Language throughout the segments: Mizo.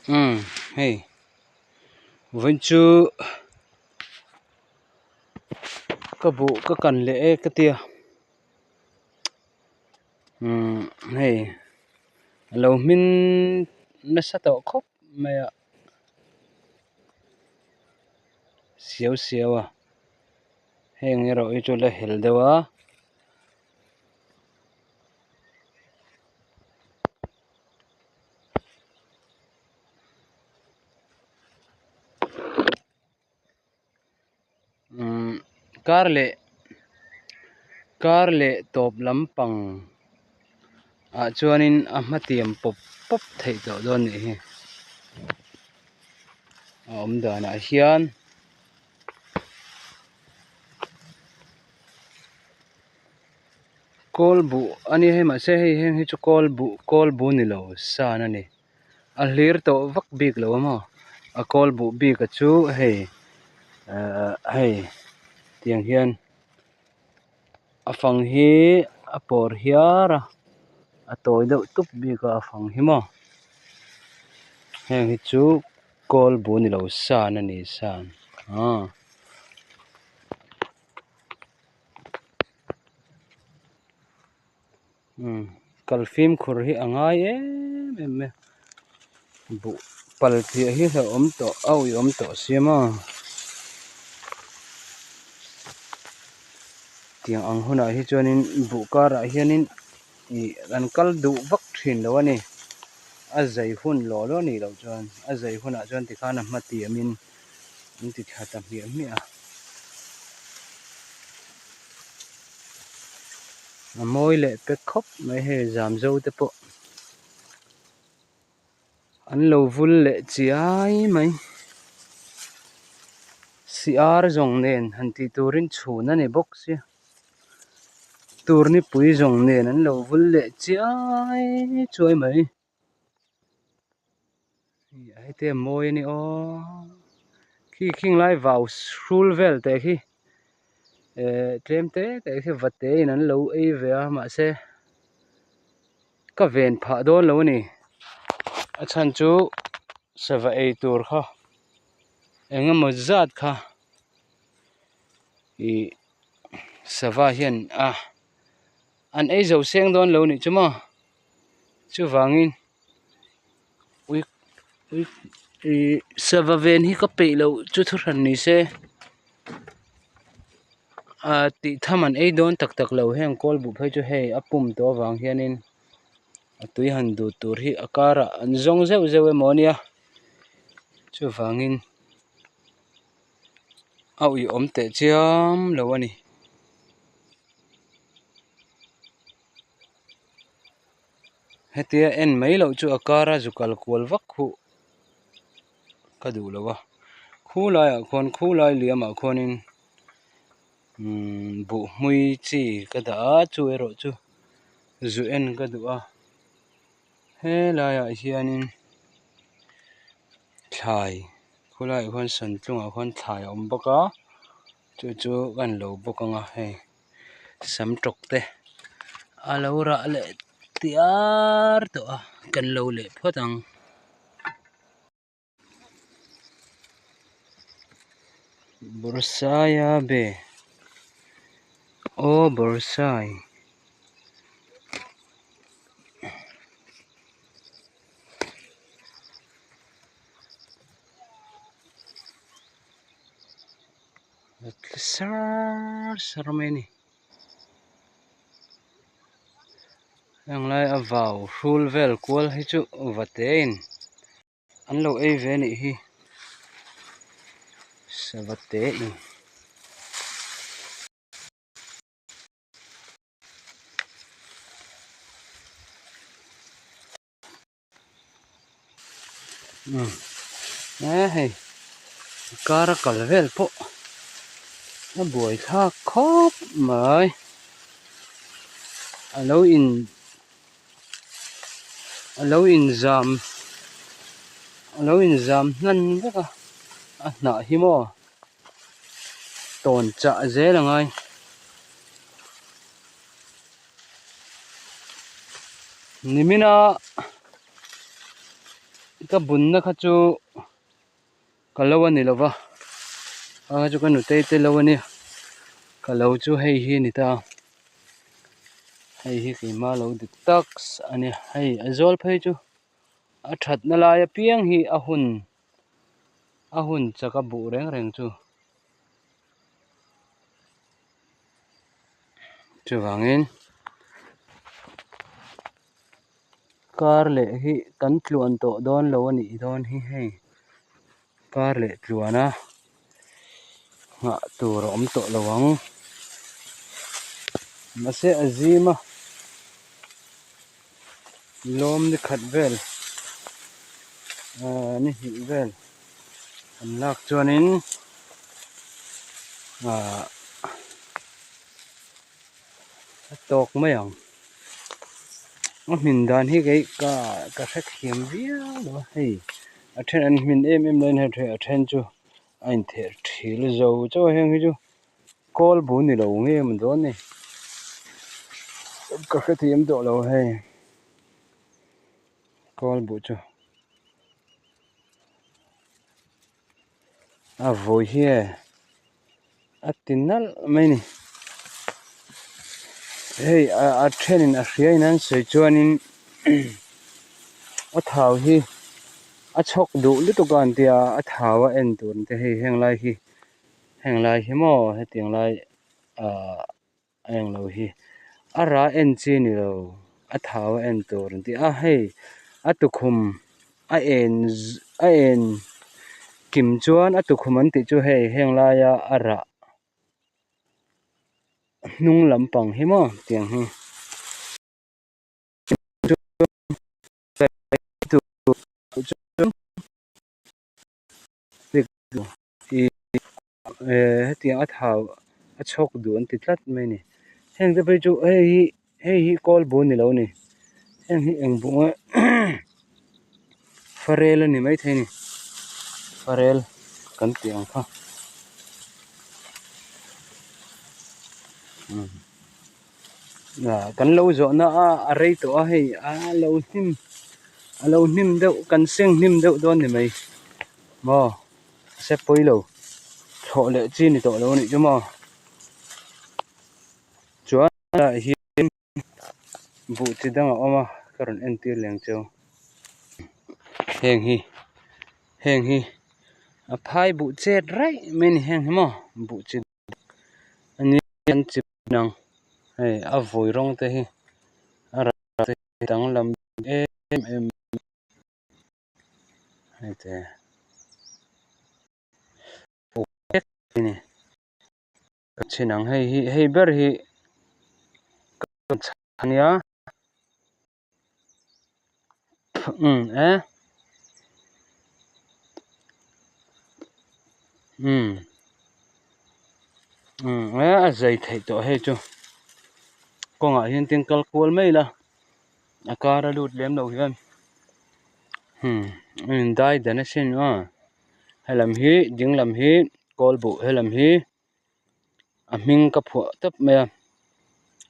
Umm hei vawiin chu ka buh ka kan leh e ka tia umm hei a lo hmin nasa tawh khawp mai a siau siau a heng erawh hi chu la hel deuh a. Umm kar leh kar leh tawp lampang ah chuanin a hmatiang pawp pawp theih tawh dawn anih hi a awm danah hian. Kawl buh a nia hei mahse hei heng hi chu kawl buh kawl buh ni lo san a ni a hlir tawh vak bik lo a maw a kawl buh bik a chu hei ahh hei tiang hian a fang hi a pawr hiar a a tawi deuh tup bik a a fang hi maw heng hi chu kawl buh ni lo san a ni san aw. Umm kal fimkhur hi a ngai em em mai a buh pal piah hi hlauhawm tawh a uiawm tawh si a maw tiang ang hunah hi chuanin buh karah hianin ih an kal duh vak thin lo a ni a zai hun law law a nih loh chuan a zai hunah chuan tikhan a hma tiamin an ti thla ta hmiah hmiah a. A mawi leh pek khawp mai hei zam zo te pawh an lo vul leh chiai mai siar zawng nen han tih turin chhun a ni bawk sia tur nipui zawng nen an lo vul leh chiai chuai mai. Heti a mawi a ni aw khi khing lai vau hrul vel teh khi eh tlem te te khi va te in an lo ei ve a mahse ka ven phah dawn lo a ni a chhan chu sava ei tur kha eng emaw zat kha ih sava hian a an ei zo seng dawn lo a nih chu maw. Chuvangin ui ui ih sava ven hi ka peih loh chu thu hran ni se ah tih tham an ei dawn tak tak lo heng kawl buh phei chu hei a pum tawh avang hianin a tui han dut tur hi a karah an zawng zeuh zeuh emaw ania chuvangin a uiawm teh chiam lo a ni. Hetia en mai loh chu a kar a zu kal kual vak khuh ka duh lo a khulaiah khuan khulai liamah khuanin umm buh hmui chi ka dah a chu erawh chu zu en ka duh a helaiah hianin thlai khulaiah khuan sawntlungah khuan thlai a awm bawk a chu chu ka en lo bawk ang a hei. Sam tawk te a lo rah leh tiar tawh a kan lo leh phawt ang. Bawrhsaia be aw bawrhsai. Sar sar mai a ni heng lai a vau hrul vel kual hi chu va te in an lo ei ve a nih hi sava te in. E hei kar a kal vel pawh a buai thlak khawp mai a lo in a lo in zam a lo in zam hnan vek a a hnah hi maw tawn chah zel a ngai. Nimina ka bunna kha chu ka lo a ni lo va a chu ka nutei te lo a nia ka lo chu hei hi a ni ta a hei hi keimah lo dik tak a nia hei a zawl phei chu a thatna lai apiang hi a hun a hun chak a buh reng reng chu. Chuvangin kar leh hi kan tluan tawh dawn lo a nih dawn hi hei kar leh tluan a nghah tur a awm tawh lo ang mahse a zim a lawm ni khat vel ahh ni hnih vel an lak chuanin ahh a tawk mai ang a hmin dan hi kei ka ka hrethiam viau lo a hei a then an hmin em em laiin hei a then chu a intheh thil zo chauh a heng hi chu kawl bu ni lo nge maw dawn ni ka hrethiam tawh lo hei kawl bu chu. A vawi hi e a ti nalh mai a ni hei a thenin a hria in an sawi chuanin a thau hi a chhawk duh lutuk a an tia a thau a en tur te hei heng lai hi heng lai hi maw hetiang lai ahh a englo hi a rah en chi a ni lo a thau a en tur an ti a hei a tukhum a en a en kim chuan a tukhum an tih chu hei heng laia a rah hnung lampang hi maw tiang hi. Hetiang a thau a chhawk duh an ti tlat mai a ni heng te phei chu hei hi hei hi kawl bu a ni lo a ni heng hi eng bu nge farel a ni maithei a ni farel kan tih ang kha kan lo zawhna a a rei tawh a hei a lo hnim a lo hnim deuh kan seng hnim deuh dawn ni mai maw. Se pawi lo thlawh leh chi ni tawh lo a nih chu maw chuan ah hian buh chi dang a awm a ka rawn entir leng cheu heng hi heng hi a phai buh chet raih mai a ni heng hi maw buh chi a ni an chi ang hei a vawi rawng te hi a rah te hi danglam em em. Hei te uk vek a ni ka chhin ang hei hi hei ber hi ka chhan ania umm e umm umm e a zai theih tawh hei chu kawngah hian tin kal kual mai ila. A kar a lut lem loh hian a in dai dan a sin a helam hi ding lam hi kawl buh helam hi a hming ka phuah tawp mai a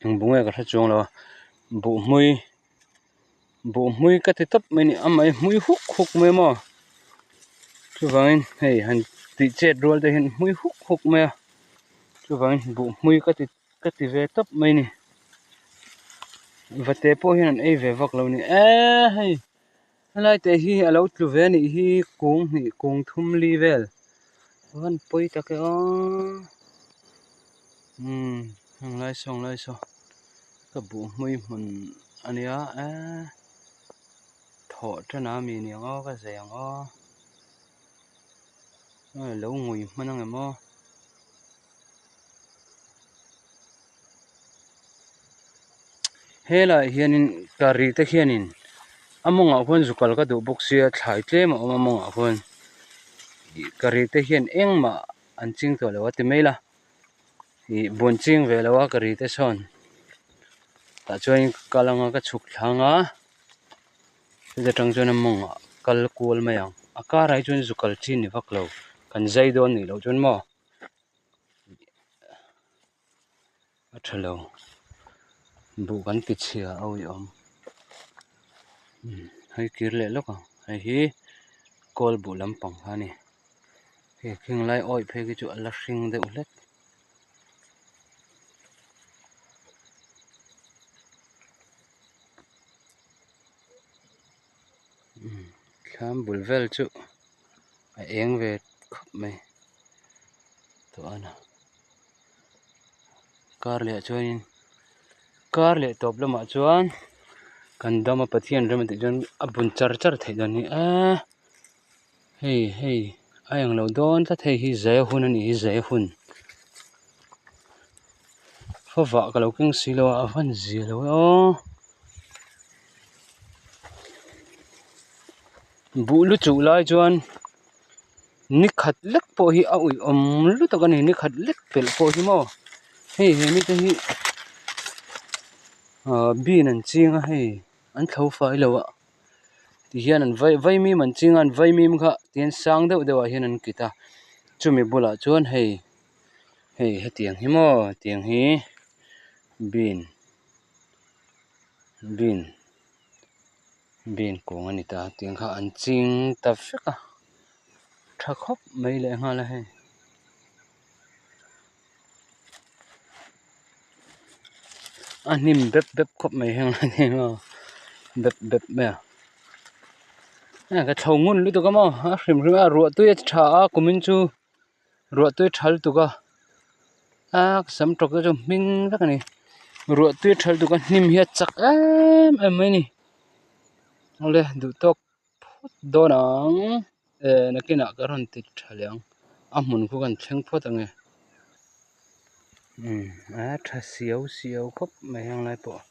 eng bu nge ka hre chuang lo a buh hmui buh hmui ka ti tawp mai a ni amah hi hmui huk huk mai a maw chuvangin hei han tih chet rual te hian hmui huk huk mai a chuvangin buh hmui ka ti. Ka ti ve tawp mai ni vate pawh hian an ei ve vak lo ni eee hei helai te hi a lo tlu ve anih hi kung hnih kung thum li vel a van pawi tak e aw umm heng lai saw heng lai saw ka buh hmui hmun a nia eee thawh tan a mi niang aw ka zei ang aw lo ngui hman ang em aw. Helaiah hianin curry te khianin a mawngah khuan zu kal ka duh bawk sia thlai tlem a awm a mawngah khuan ih curry te hian engmah an ching tawh lo a ti mai la ih buan ching ve lo a curry te sawn tah chuan kal anga ka chhuk thlang a chuta tang chuan a mawngah kal kual mai ang a karah hi chuan zu kal chi ni vak lo kan zai dawn nih loh chuan maw. A tha lo buh kan ti chhia a awih awm hei kir leh lawk ang hei hi. Kawl buh lampang kha a ni. Hei khing lai awih phei khi chu a la hring deuh hlek. Thlam bul vel chu a eng ve khawp mai tawh a na. Kar leh ah chuanin kar leh tawp lamah chuan kan dam a Pathian rem a tih chuan a bun char char theih dawn hi eee hei hei a englo dawn tlat hei hi zai hun a nih hi zai hun fawvah ka lo keng si lo a a van zia lo e aw buh lu chuh lai chuan. Ni khat lek pawh hi a uih awm lutuk a ni ni khat lek pelh pawh hi maw hei he mite hi ahh bean an ching a hei an thlo fai lo a tihian an vai vaimim an ching a an vaimim kha tihian sang deuh deuh ah hian an kit a chumi bulah chuan hei hei hetiang hi maw tiang hi bean bean. Bean kung a ni ta tiang kha an ching ta vek a tha khawp mai leh nghal a hei. A hnim bep bep khawp mai heng lai te hi maw bep bep mai a heng ka thlo ngun lutuk a maw a hrim hrim a ruah tui a tha a kumin chu ruah tui a tha lutuk a a sam tawk te chu hming vek a ni ruah tui a tha lutuk a hnim hi a chak em em mai a ni awle duh tawk phawt dawn ang eh nakinah ka rawn ti tha leh ang a hmun khu kan thleng phawt ang e umm a tha siau siau khawp mai heng lai pawh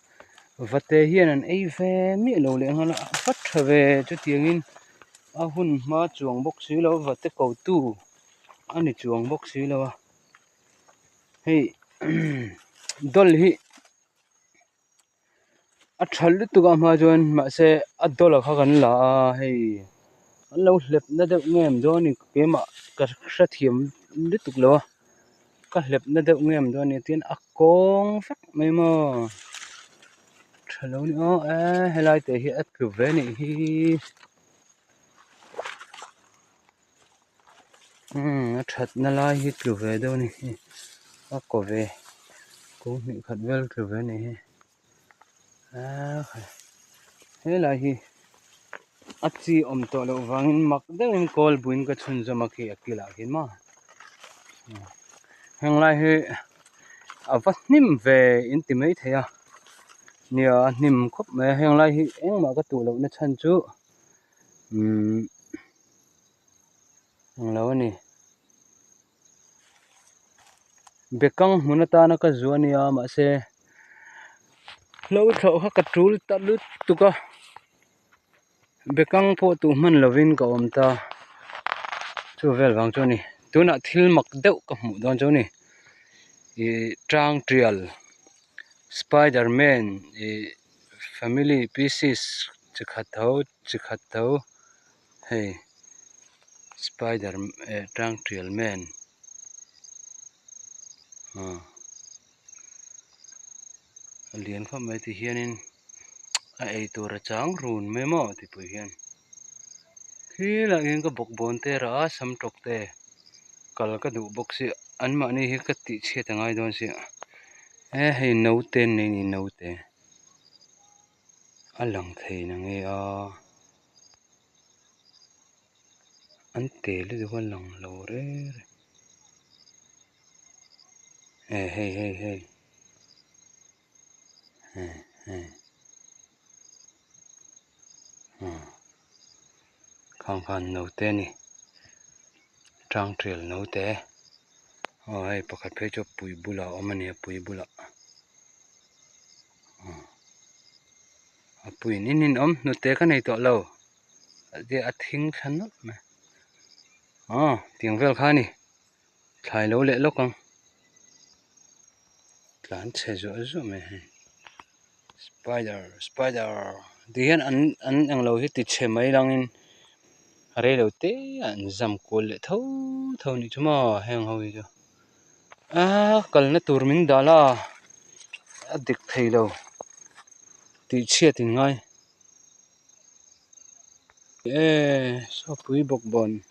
vate hian an ei ve miah lo leh nghal a a va tha ve chutiangin a hun hma chuang bawk si lo vate ko tu a ni chuang bawk si lo a hei dawl hi a tha lutuk a hma chuan mahse a dawla kha kan la a hei an lo hlep na deuh ngem dawn a ni keimah ka hrethiam lutuk lo a ka hlep na deuh ngem dawn a ni tin a kawng vek mai maw tha lo a ni aw eee helai te hi a tlu ve a nih hi. Umm a thatna lai hi tlu ve deuh a ni hi a kaw ve kawng hnih khat vel tlu ve a ni hi aaa helai hi a chi awm tawh loh vangin mak deuhin kawl buin ka chhunzawm a khi a kilah khian maw heng lai hi a va hnim ve in ti mai thei a nia a hnim khawp mai a heng lai hi engmah ka tuh lohna chhan chu umm. Englo a ni. Bekang hmun atana ka zu a nia mahse hlo thlawh kha ka tul ta lutuk a bekang pawh tuh hman lovin ka awm ta chu vel vang chu a ni tunah thil mak deuh ka hmuh dawn chu a ni ih tang tial spider man ih family pieces chi khat tho chi khat tho. Hei spider eh tang tial man ah a lian khawp mai ti hianin a ei tur a chang run mai maw tih hian khilaiah hian ka bawkbawn te rah a sam tawk te kal ka duh bawk sia anmahni hi ka tih chhiat a ngai dawn sia he hei naute an nei a ni naute. A lang thei na nge a an te lutuk a lang lo reng reng e hei hei hei hei hei ah khang khan naute a ni tang tial naute aw hei pakhat phei chu a pui bulah a awm a ni a pui bulah. A pui nin in awm hnute ka nei tawh lo a thing thla nawlh mai aw tiang vel kha a ni thlai lo leh lawk ang tlan chhe zuah zuah mai hei spider spider ti hian an an englo hi ti chhe mai langin a reilo te ah an zam kual leh tho tho a nih chu maw heng ho hi chu. A kalna tur min dah la a dik thei lo tih chhiat in ngai. E sawpui bawkbawn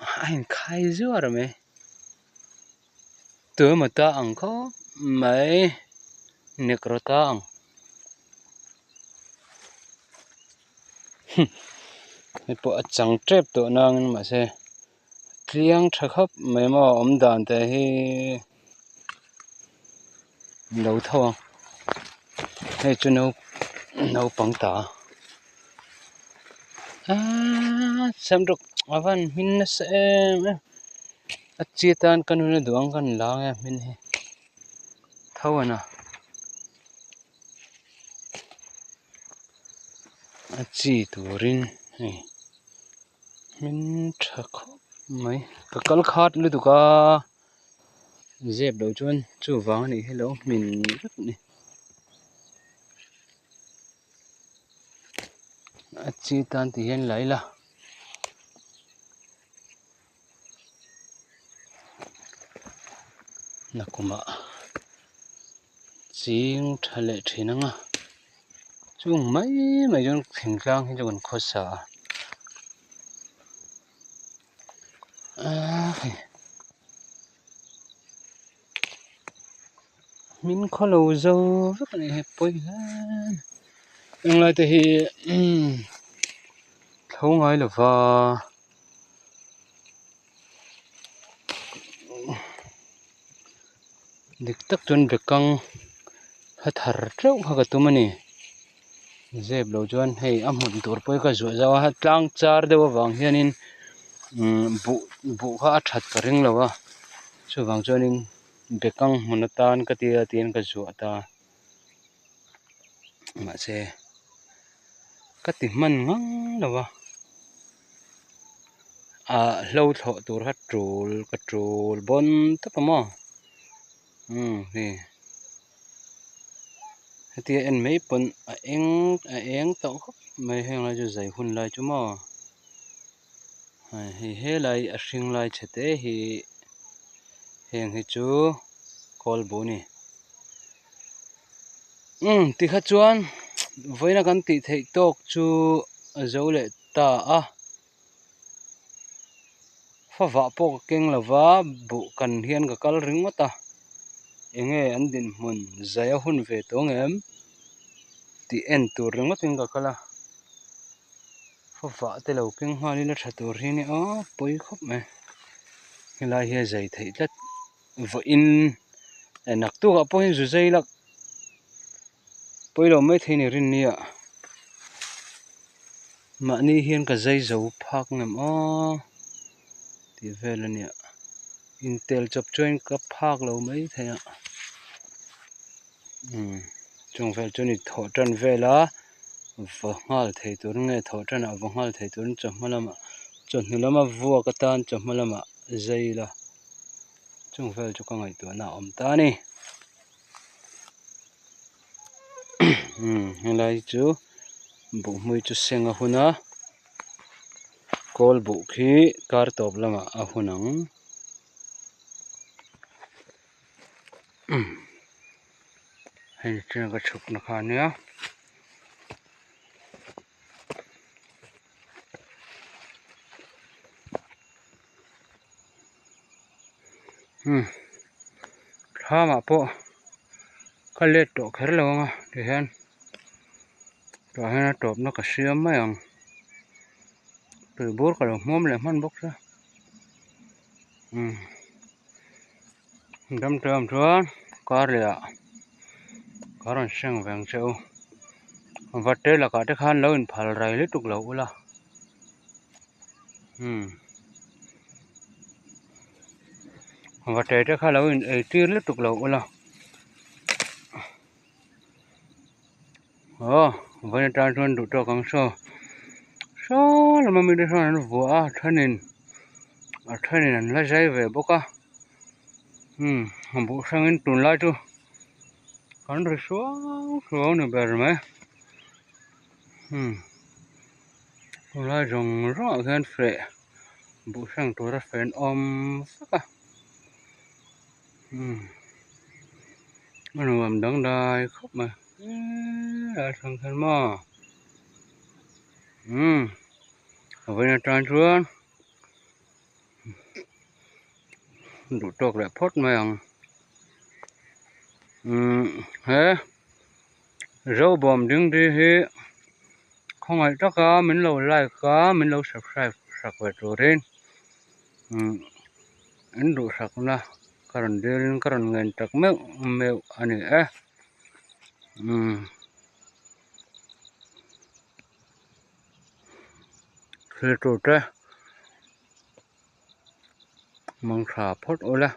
a inkhai zuar mai tuemaw ta ang khawp mai negro ta ang hei pawh a chang tep tawh nangin mahse tliang tha khawp mai maw awm dan te hi lo tho ang hei chu nau naupang ta aaa samruk a van hmin nasa em em a chi atan ka nuna duh ang ka ni la ang e hmin hi tho a na. A chi turin hei hmin tha khawp mai ka kal khat lutuk a zep loh chuan chuvang a nih hi lo hmin vek a ni a chi tan ti hian la ila. Nakumah ching tha leh thin ang a chung mai mai chuan thingtlang hi chu kan khawsa a aaa hei min khaw lo zo vek a ni hei pawi hle englai te hi umm tho ngai lova. Dik tak chuan bekang kha thar teuh kha ka tum a ni zep lo chuan hei a hmun tur pawh hi ka zuah zau a tlang char deuh avang hianin umm buh buh kha a that ka ring lo a chuvang chuanin bekang hmun atan ka tia tiin ka zuah ta mahse ka ti hman ngang lo a ah hlo thlawh tur kha tul ka tul bawn tawp a maw umm hei hetia en mai pawn a eng a eng tawh khawp mai heng lai chu zai hun lai chu maw hei helai a hring lai chhe te hi heng hi chu kawl bu a ni. Umm tikha chuan vawiina kan tih theih tawk chu a zo leh ta a favah pawh ka keng lo va buh kan hian ka kal ringawt a eng nge an dinhmun zai a hun ve tawh ang em tih en tur ringawtin ka kal a favah te lo keng nghal ila tha tur hi nia pawi khawp mai helai hi a zai theih tlat. Vawiin naktukah pawh hian zu zai lak pawilo mai thei a ni rinnia mahni hian ka zai zo phak ngem aw tih vel a nia intel chawp chuan ka phak lo mai thei a umm chung vel chu ni thawh tan vel a va nghal thei tur nge thawh tanah va nghal thei turin chawhma lamah chawhnu lama vuak atan chawhma lamah zai ila. Chung vel chu ka ngaihtuahna a awm ta a ni umm helai chu buh hmui chu seng a hun a kawl buh khi kar tawp lamah a hun ang umm hei chen ka chhukna kha a nia. Umm thlamah pawh ka let tawh kher lo ang a tihian tah hian a tawpna ka siam mai ang tui bur ka lo hmuam leh hman bawk sia umm dam tawh ang chuan kar leh ah ka rawn seng ve ang che u vate lakah te khan lo inphal rai lutuk lo ula. Umm vate te kha lo in ei tir lutuk lo ula aw vawiin atang chuan duh tawk ang saw saw lama mite sawn an vuah a thenin a thenin an la zai ve bawk a umm buh hrangin tunlai chu kan ri suau suau a ni ber mai umm. Tunlai zawng zawngah hian feh buh hrang tura fen awm vek a umm a nuam dangdai khawp mai helai atang hian maw umm. Vawiin atang chuan duh tawk leh phawt mai ang umm he zobawm dingdi hi khawngaih taka min lo like a min lo subscribe sak ve turin umm in duhsakna ka rawn dilin ka rawn ngen tak meuh meuh a ni e umm. Thil tur te mang tha phawt ula.